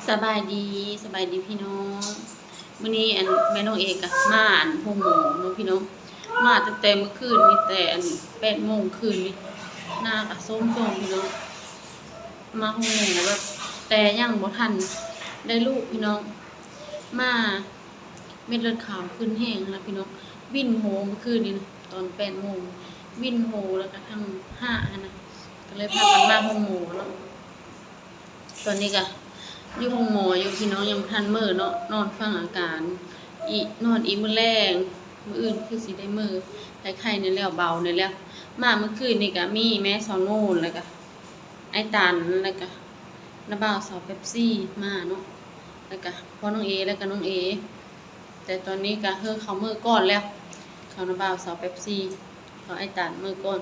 ສະບາຍດີ ສະບາຍດີພີ່ນ້ອງ. ມື້ນີ້ ອັນ ແມ່ນ້ອງເອກະມາ ອັນ ໂຮງໝໍເນາະພີ່ນ້ອງ. ມາຕັ້ງແຕ່ມື້ຄືນນີ້ ແຕ່ ອັນ ແປດໂມງຄືນນີ້ ໜ້າກະໂຊມໆ ພີ່ນ້ອງ. ມາໂຮງໝໍແບບ ແຕ່ຍັງບໍ່ທັນໄດ້ລູກພີ່ນ້ອງ. ມາ ເມັດເລືອດຂາວຂຶ້ນແຮງຫັ້ນນະພີ່ນ້ອງ. ວິນໂຮມື້ຄືນນີ້ນະ ຕອນແປດໂມງ ວິນໂຮ ແລ້ວກະທັງຮາກຫັ້ນນະ ກະເລີຍພາກັນມາໂຮງໝໍເນາະ. ຕອນນີ້ກະຢູ່ໂຮງໝໍຢູ່ພີ່ນ້ອງ ຍັງບໍ່ທັນເມີເນາະ. ນອນຟັງອາການອີກ ນອນອີກມື້ແລງ ມື້ອື່ນຄືຊິໄດ້ເມີ ໄຂ້ໆ ແດ່ແລ້ວ ເບົາແດ່ແລ້ວ. ມາມື້ຄືນນີ້ກະມີແມ່ສາວໂນນ ແລ້ວກະ ອ້າຍຕັນ ແລ້ວກະນ້າບ່າວສາວເປັບຊີມາເນາະ ແລ້ວກະພໍ່ນ້ອງເອ ແລ້ວກະນ້ອງເອ. ແຕ່ຕອນນີ້ກະເຮີເຂົາເມີກ່ອນແລ້ວ ເຂົານ້າບ່າວສາວເປັບຊີ ເຂົາອ້າຍຕັນເມີກ່ອນ.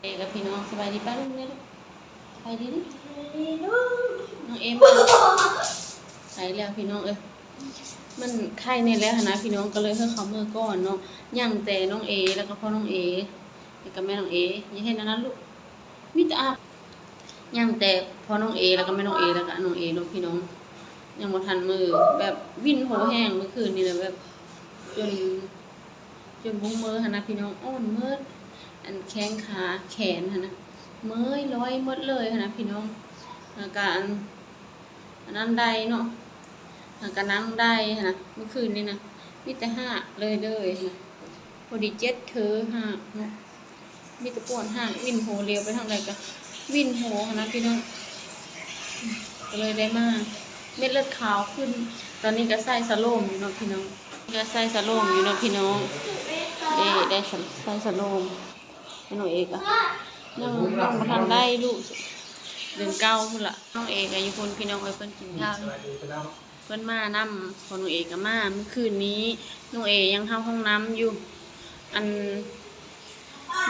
ເອ ກັບພີ່ນ້ອງ ສະບາຍດີປ້າລຸງແດ່ລູກ. ສະບາຍດີ ນ້ອງເອມາ. ໄປແລ້ວພີ່ນ້ອງເອີຍ ມັນໄຂ້ແດ່ແລ້ວຫັ້ນນະພີ່ນ້ອງ ກະເລີຍເຮີເຂົາເມີກ່ອນເນາະ. ຍັງແຕ່ນ້ອງເອ ແລ້ວກະພໍ່ນ້ອງເອ ແລ້ວກະແມ່ນ້ອງເອ. ຢ່າເຮັດອັນນັ້ນລູກ ມີແຕ່ອາບ. ຍັງແຕ່ພໍ່ນ້ອງເອ ແລ້ວກະແມ່ນ້ອງເອ ແລ້ວກະນ້ອງເອເນາະພີ່ນ້ອງ ຍັງບໍ່ທັນເມີ. ແບບວິນໂຮແຮງມື້ຄືນນີ້ນະ ແບບຈົນ ຈົນບໍ່ເມີຫັ້ນນະພີ່ນ້ອງ ອ່ອນເໝິດ ອັນແຂ້ງຂາແຂນຫັ້ນນະ ເມີຍລອຍເໝິດເລີຍຫັ້ນນະພີ່ນ້ອງ. ແລ້ວກະອັນ ອັນນັ້ນໄດ້ເນາະ ແລ້ວກະນັ່ງໄດ້ຫັ້ນນະ ມື້ຄືນນີ້ນະ ມີແຕ່ຮາກເລີຍໆ ຫັ້ນນະ. ພໍດີເຈັດເທີຮາກເນາະ ມີແຕ່ປວດຮາກ ວິນໂຮ ຫຼຽວໄປທາງໃດກະວິນໂຮຫັ້ນນະພີ່ນ້ອງ. ກະເລີຍໄດ້ມາ ເມັດເລືອດຂາວຂຶ້ນ. ຕອນນີ້ກະໃສ່ສະໂລມຢູ່ເນາະພີ່ນ້ອງ ກະໃສ່ສະໂລມຢູ່ເນາະພີ່ນ້ອງ. ເດ້ ໄດ້ໃສ່ສະໂລມ. ນ້ອງເອກະຍັງ ຍັງບໍ່ທັນໄດ້ລູກ ເດືອນເກົ້າພຸ້ນລະ. ນ້ອງເອກະຢູ່ພຸ້ນພີ່ນ້ອງເອີຍ ເພິ່ນກິນຂ້າວ ເພິ່ນມານຳ. ພໍ່ນ້ອງເອກະມາມື້ຄືນນີ້ ນ້ອງເອຍັງເຂົ້າຫ້ອງນ້ຳຢູ່. ອັນ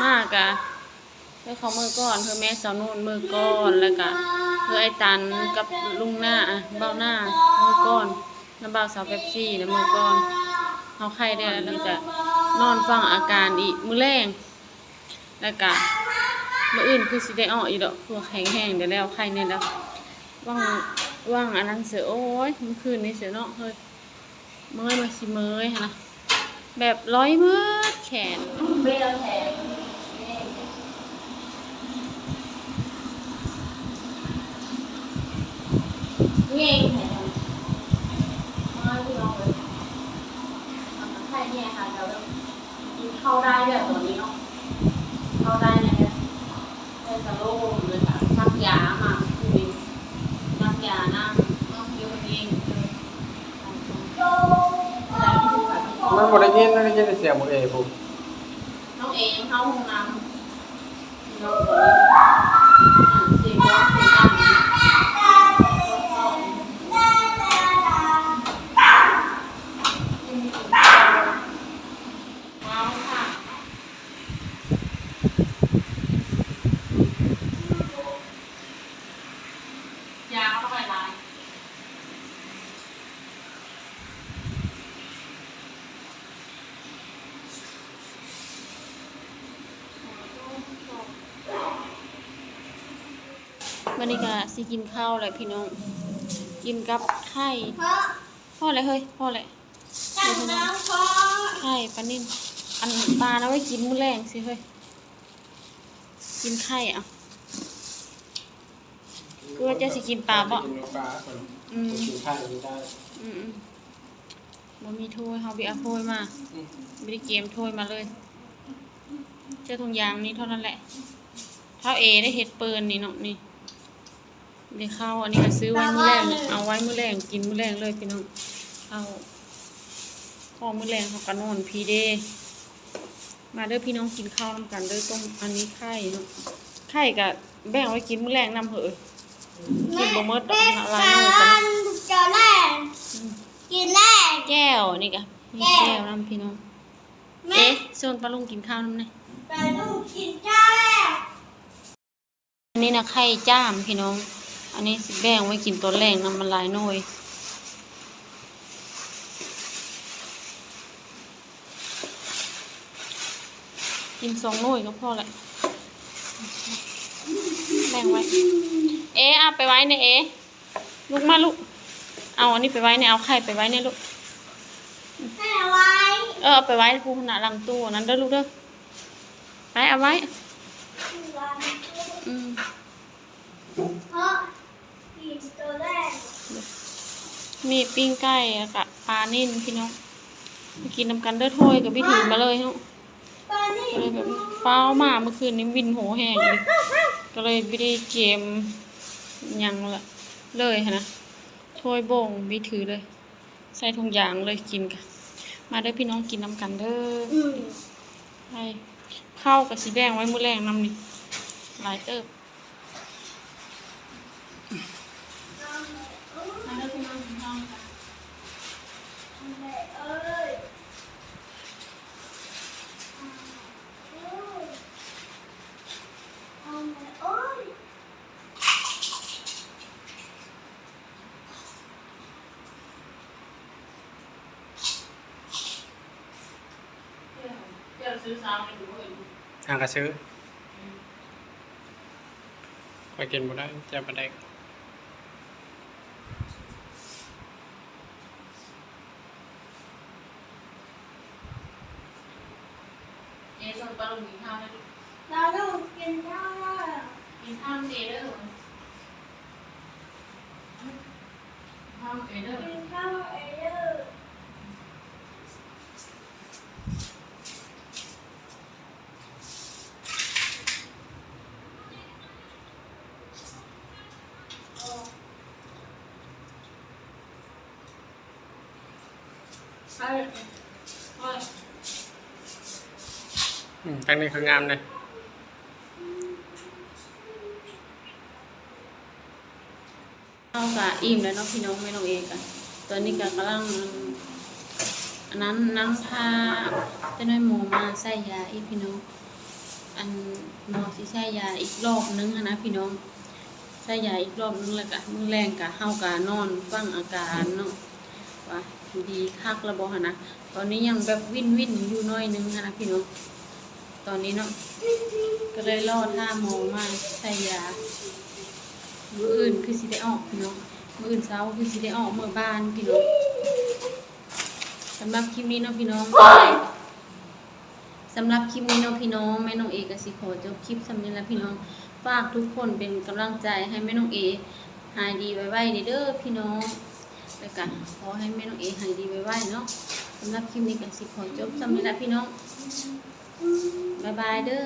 ມາກະເຮີເຂົາເມີກ່ອນ ເຮີແມ່ສາວໂນນເມີກ່ອນ ແລ້ວກະເຮີອ້າຍຕັນກັບລຸງໜ້າ ບ່າວໜ້າເມີກ່ອນ ນຳບ່າວສາວເປັບຊີນະເມີກ່ອນ. ເຮົາໄຂ້ແດ່ແລ້ວ ກະນອນຟັງອາການອີກມື້ແລງ. ແລ້ວກະມື້ອື່ນຄືຊິໄດ້ອອກອີກດອກ ຄືວ່າແຂງແຮງແດ່ແລ້ວ ໄຂ້ແດ່ແລ້ວ. ຫວັງ ຫວັງອັນນັ້ນເສີ ໂອ້ຍ ມື້ຄືນນີ້ເສີເນາະ ເຮີຍ ເມີຍ ມາຊິເມີຍຫັ້ນນະ ແບບລອຍເໝິດແຂນ. ແຮງແທ້ ມາພີ່ນ້ອງເອີຍ ໄຂ້ແດ່ຫາກະແບບ ກິນເຂົ້າໄດ້ແລ້ວຕອນນີ້ເນາະ ເຂົ້າໄດ້ແລ້ວ ແຕ່ສະໂລມ ແລ້ວກະສັກຢາມາຄືນນີ້ ສັກຢານຳ ເນາະ ຢູ່ເອງ ມັນບໍ່ໄດ້ຍິນ ໄດ້ຍິນແຕ່ສຽງບັກເອພຸ້ນ ນ້ອງເອຍັງເຂົ້າຫ້ອງນ້ຳ. ມື້ນີ້ກະຊິກິນເຂົ້າແຫຼະພີ່ນ້ອງ ກິນກັບໄຂ່. ພໍແລ້ວເຮີຍ ພໍແລ້ວ. ໄຂ່ປານິນ ອັນປານະໄວ້ກິນມື້ແລງຊິເຮີຍ ກິນໄຂ່. ເອົາ ຄືວ່າເຈົ້າຊິກິນປາບໍ່? ອືມ ກິນໄຂ່ບໍ່ໄດ້ ອືມ ບໍ່ມີຖ້ວຍ ເຮົາໄປເອົາຖ້ວຍມາ ອືມ ບໍ່ໄດ້ກຽມຖ້ວຍມາເລີຍ. ເຈົ້າຖົງຢາງນີ້ເທົ່ານັ້ນແຫຼະ. ທ້າວເອໄດ້ເຮັດເປີນນີ້ເນາະ ນີ້ ໄດ້ເຂົ້າ. ອັນນີ້ກະຊື້ໄວ້ມື້ແລງ ເອົາໄວ້ມື້ແລງ ກິນມື້ແລງເລີຍພີ່ນ້ອງ. ເຂົ້າ ພໍມື້ແລງເຮົາກະນອນພີ້ເດ້. ມາເດີພີ່ນ້ອງ ກິນເຂົ້ານຳກັນເດີ. ຕົ້ມ ອັນນີ້ໄຂ່ເນາະ ໄຂ່ກະແບ່ງໄວ້ກິນມື້ແລງນຳເຮີ້ຍ ກິນບໍ່ໝົດດອກ ຫຼາຍໜ້ອຍກະ ກິນແລ້ວ ແຈ່ວນີ້ກະມີແຈ່ວນຳພີ່ນ້ອງ. ເອ ຊວນປ້າລຸງກິນເຂົ້ານຳແດ່. ອັນນີ້ນະໄຂ່ຈ້າມພີ່ນ້ອງ ອັນນີ້ຊິແບ່ງໄວ້ກິນຕອນແລງນຳ ມັນຫຼາຍໜ່ວຍ ກິນສອງໜ່ວຍກະພໍແຫຼະ ແບ່ງໄວ້. ເອ ເອົາໄປໄວ້ແດ່ເອ. ລຸກມາລູກ ເອົາອັນນີ້ໄປໄວ້ແດ່ ເອົາໄຂ່ໄປໄວ້ແດ່ລູກ. ແມ່ໄວ້ ເອີ ເອົາໄປໄວ້ພູຫັ້ນນະ ຫຼັງຕູ້ອັນນັ້ນເດີລູກເດີ. ໄປ ເອົາໄວ້ ອືມ ເພາະ ມີປີ້ງໄກ່ ແລ້ວກະປານິນພີ່ນ້ອງ ມາກິນນຳກັນເດີ. ຖ້ວຍກໍບີຖືມາເລີຍເນາະ ກໍເລີຍແບບຟ້າວມາ ເມື່ອຄືນນີ້ວິນໂຫແຮງເລີຍ ກໍເລີຍບໍ່ໄດ້ກຽມຫຍັງລະ ເລີຍຫັ້ນນະ. ຖ້ວຍໂບ່ງບີຖືເລີຍ ໃສ່ຖົງຢາງເລີຍ ກິນກະ ມາເດີພີ່ນ້ອງ ກິນນຳກັນເດີ. ອືມ ໄປ ເຂົ້າກໍຊິແບ່ງໄວ້ມື້ແລງນຳນີ້ ຫຼາຍເຕີບ. ຫາກະຊື້ ຂ້ອຍກິນບໍ່ໄດ້ ແຈ່ວປາແດກ. ເອ ຊວນປ້າລຸງກິນເຂົ້າແດ່ລູກ ປ້າລຸງກິນເຂົ້າແລ້ວ ກິນເຂົ້າເອເດີ ເຂົ້າເອເດີ ກິນເຂົ້າເອເດີ. ອືມ ທາງນີ້ຄືງາມເດ້. ເຮົາກະອີ່ມແລ້ວເນາະພີ່ນ້ອງ ແມ່ນ້ອງເອກະ ຕອນນີ້ກະກຳລັງ ອັນນັ້ນ ນັ່ງຖ້າເຈົ້ານ້ອຍໝໍມາໃສ່ຢາອີກພີ່ນ້ອງ ອັນ ໝໍຊິໃສ່ຢາອີກລອບໜຶ່ງຫັ້ນນະພີ່ນ້ອງ ໃສ່ຢາອີກລອບໜຶ່ງ ແລ້ວກະມື້ແລງກະ ເຮົາກະນອນຟັງອາການເນາະ ວ່າດີຄັກລະບໍ່ຫັ້ນນະ. ຕອນນີ້ຍັງແບບວິນໆຢູ່ໜ້ອຍໜຶ່ງຫັ້ນນະພີ່ນ້ອງ ຕອນນີ້ເນາະ ກໍເລີຍລໍຖ້າໝໍມາໃສ່ຢາ ມື້ອື່ນຄືຊິໄດ້ອອກພີ່ນ້ອງ ມື້ອື່ນເຊົ້າຄືຊິໄດ້ອອກເມືອບ້ານພີ່ນ້ອງ. ສຳລັບຄລິບນີ້ເນາະພີ່ນ້ອງ ສຳລັບຄລິບນີ້ເນາະພີ່ນ້ອງ ແມ່ນ້ອງເອກໍຊິຂໍຈົບຄລິບສ່ຳນີ້ລະພີ່ນ້ອງ. ຝາກທຸກຄົນເປັນກຳລັງໃຈໃຫ້ແມ່ນ້ອງເອຫາຍດີໄວໆເດີພີ່ນ້ອງ ແລ້ວກະຂໍໃຫ້ແມ່ນ້ອງເອຫາຍດີໄວໆເນາະ. ສຳລັບຄລິບນີ້ກໍຊິຂໍຈົບສ່ຳນີ້ລະພີ່ນ້ອງ ບາຍບາຍເດີ.